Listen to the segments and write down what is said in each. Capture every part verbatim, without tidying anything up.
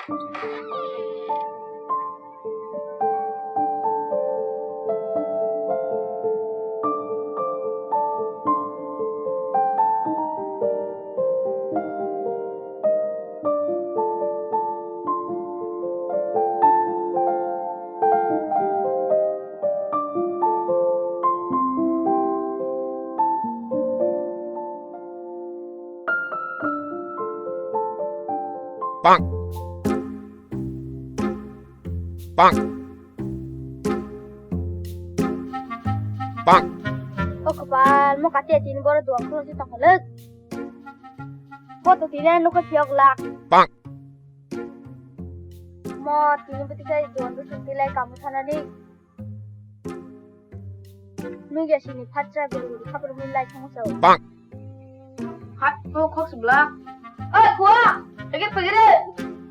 O kwpal, mo kate tini boro duan khulumsi tongkha lwk. Bo to tini nokha phiyok lak. Mo tini bwtwi khe duan bwswk tilai kamu sanani. Nugya sini phatsa guri guri khapur mui lai thangsa o. Hai, o khok sibla. Oi, khua, ege pegere.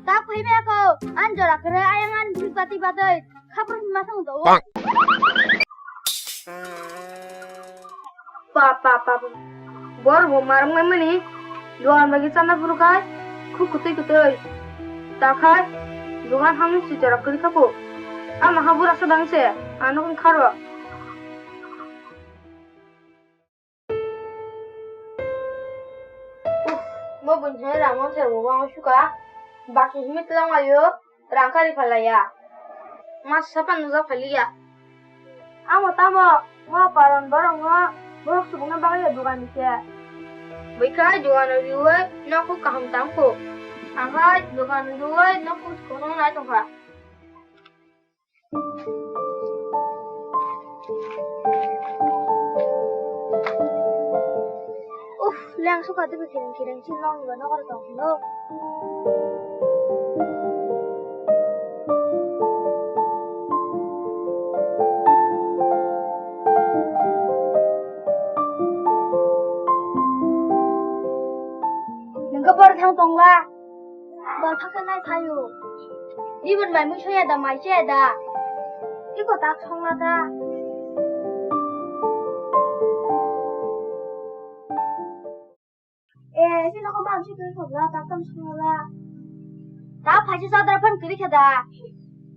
Ta phai me ko, an jora kre ayang an bhi bati batai. Khapur ma thang do. Pa, pa, pa, pa. Bor bo marwk mai mani. Duan bagi chana phuru khai. Khu kutui kutui. Ta khai. Dugan hamni si jora kri khapu. Ama ha bura sadang se. Ano kun kharo. Uff, mo bun he rang mon ser bo wang suka. Baki himit lang ayo. Rang kari phalaya. Mas sapa nujak phaliya. Amo tamo, mo paron borok no, borok subung no bagwi ya dugan ni se. Bwkha dugan no riwi, nok kaham tang kho. Ang hai dugan no riwi, nok kosong nai tongkha. Uff, leng suka twi kireng kireng chin long iba nokar tong hino. Nengka por thang tongla. Bal phaksa nai phaio. Ibon mai mui soya da, mai soya da. Iko tak songla da. Eh, sino ko bam si tui khobla, tak tam songla. Ta phaisa sadra phan kiri kha da.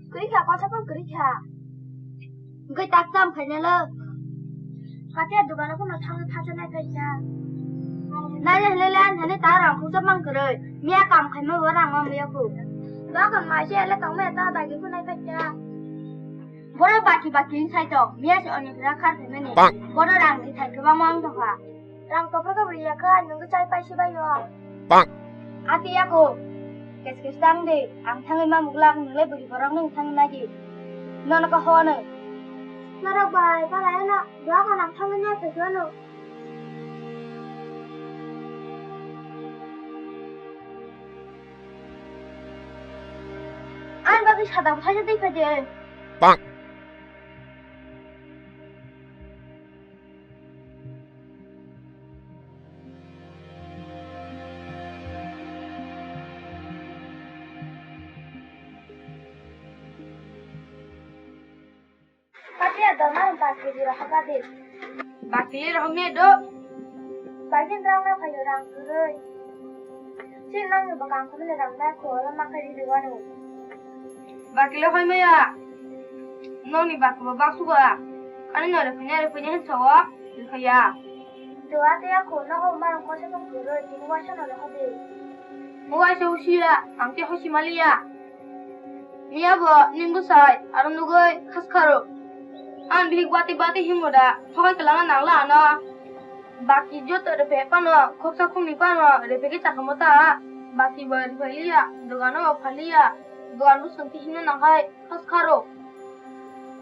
Kwrwi kha, kosa phano kwrwi kha. Hwnkhe tak tam khainalo. Kate dogano phano thangwi phacha nai khaisa. Nai hwnle le ani thani ta rang khungsa mang kwrwi. Miya kam khaima bo rang ma miya khu. Dokan maise ele tongma ta bagi phunai khaisa. Boro baki baki wng sai tong. Miya se oni phira khar khaimani. Bang. Bono rang ni thai kwbangma wng tongkha. Rang kopor kopor ya kha, nwng chai pai si bai o. Bang. Ati ya ko. Kes kes tang de, ang thangwi ma mugla, ang nungle buri borok nung thang nagi. Nono ko hono. Norok bai, pala eno, dua ko nang thangwi nai phai no. Ang bagwi sada bwthaisa tei phai de. Bang. Patia dona bakili rohaka de. Bakili rohmi do. Bagin rang na phayo rang kuroi. Sin nang ni bakang kumile rang na ko la makari de wanu. Bakilo hoi maya. Noni bakbo baksuga. Ani nore punya re punya hin sawa. Hoya. Doa te ako no ho marang kosa kong kuroi. Tini wasa no ho de. Mo wasa usia. Ang te hosi malia. Miya bo nini bwsai aro nugwi khaskharo. Ang bihik bati bati himo da, thokai kwlangna nangla ano. Baki joto repek phano, khoksa khokni phano repegwi chakamo ta. Baki bo repaliya, dogano bo phaliya, dogan bo songti himna nangkhai khaskharo.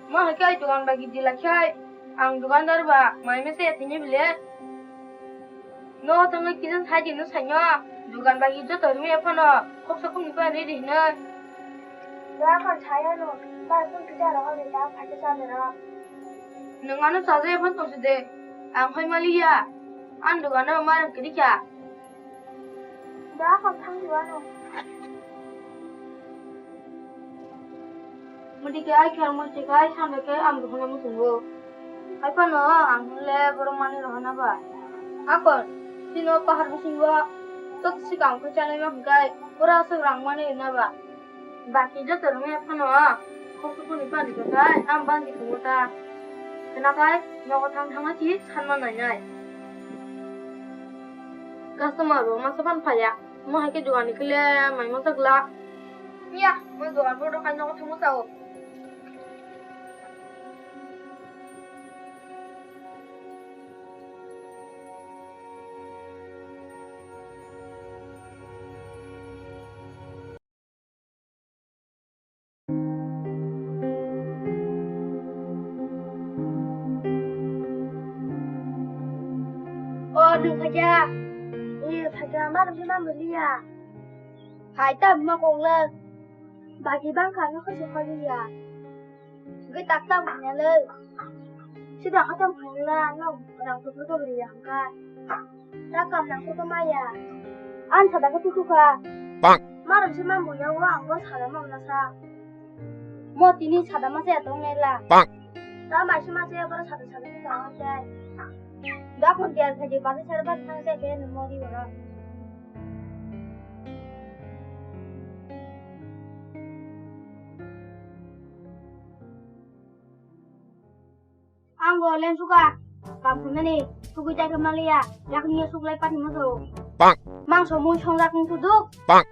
Mo hai khe ai dogan bagi dilai khai, ang dogandar ba mai mese tini bile. No thangwi kisa sai di no saino. Dugan bai joto rumi phano khoksa khokni phano ridi hinoi. Dua kon saya no, ba kun kisa rohor ni ta phaisa sa dera. Nwng ano chaja phano tongsi de. Ang phai maliya. Ang dugano marang kiri kha. Dua kon thang dua no. Mudi ke ai khe ang mui se kai sanda ke ang bukhuna muchungo. Hai phano ang le borok mani rohana ba. Akon, sino pahar bisingo tot sikang khe chanai ma hwnkhe pura aswk rang mani rina ba. Baki joto rwngya phano, kok sukuni pani kwthai, ang bangni tongo ta. Khwnakhai, nogo thang thangma si sanma nainai. Customer bo masa phan phaiya, mo hai khe jogani khle mai masa gla. Ya, mo dogan bodo khai nogo thangma sao. O nwng khaja, nwng khaja, ma rwngwi ma mwliya. Hai ta buma kok le, bagi bang kha no khaja khaja ya. Gwi tak tak manya le. Sida khatam khaila no rang tu tu ri ya kha. Ta kam nang tu maya. An sada ka tu tu kha. Bang. Ma rwngwi ma mwliya wa ang wa sada ma na sa. Mo tini sada ma se tong nela. Bang. Ta mai se ma se boro sada sada ni ta ma se. Da kun dia khaji ba se ba thang se ke no mo di boro. Ang bo leng suka, kam khaimani, sugui tai khe maliya, yakni ya suklai pati moso. Bang. Mangso mui songjak wng thuduk. Bang.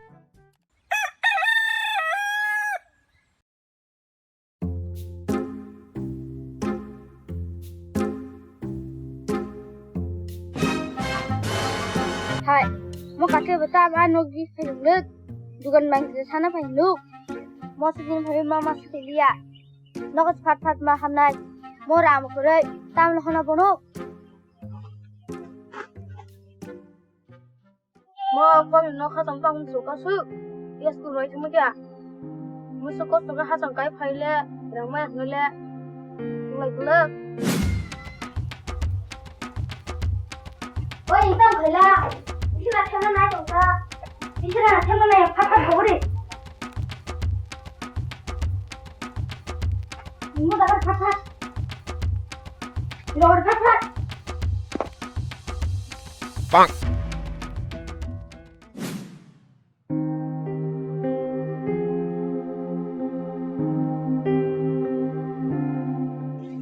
Hai, mo kake bata ma nokji phai nuk, dugan bang sana phai nuk, mo sugui phai ma ma sugui liya. Nogo phat phat ma hamnai. Mo ram kwrwi. Tamno hwnna bono. Mo kol no khatam tang su ka su. Yes ku roi thumya. Musu kosto ka hasam kai phaile. Rang mai hwnle. Lai kula. Oi, tam khaila. Isi na thema nai tong ta. Isi na thema nai phat phat bogori. Nunggu dapat phat phat. Ror phat phat. Bang.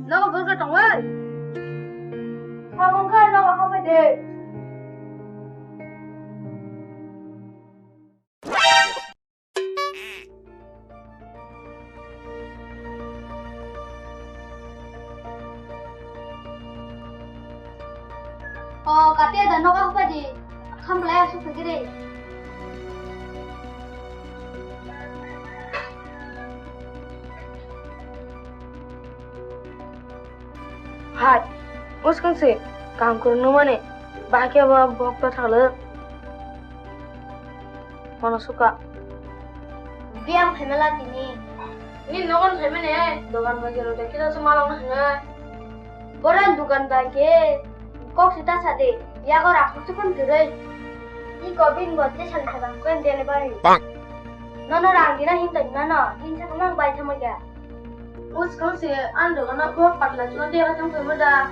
Nogo borok tongwi. Samung kha nogo hapai de. O, kati ada nogo hapai di. Kham lai asuk phai kiri. Hai, uskang se, kam kurung mane, bahai khe ba bok ta thanglo. Mano suka. Biyang phaimala tini. Ni nogon phaimane, dogan bai jero de kisa se malong na hwnga. Boran dogan bai ke kok sita sade, yago rakho se phone kwrwi. Ni ko bin bo te san khabang kwen delivery. Bang. Nono rang dina hin tong nano, hin sa khamang bai thamo ya. Uskang se an dogano bok patla chuna dera thang phaimo da.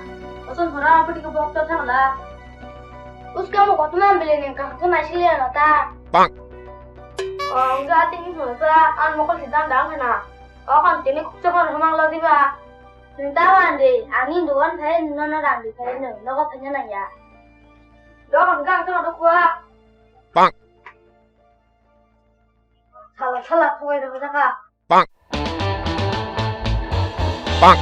Oson hora apni ko bok to thangla. Uskang mo kotuma bile ning ka khe mai sili ano ta. Bang. O, ang ja tin hino sa an mokol si dan dang hena. O kan tini khukchang hor hamang la diba. Nung ta wan de, ani dogan phai nono rang di phai no, nogo phai na ya. Dogan gang to do kwa. Bang. Sala sala thoi ro jaka. Bang. Bang.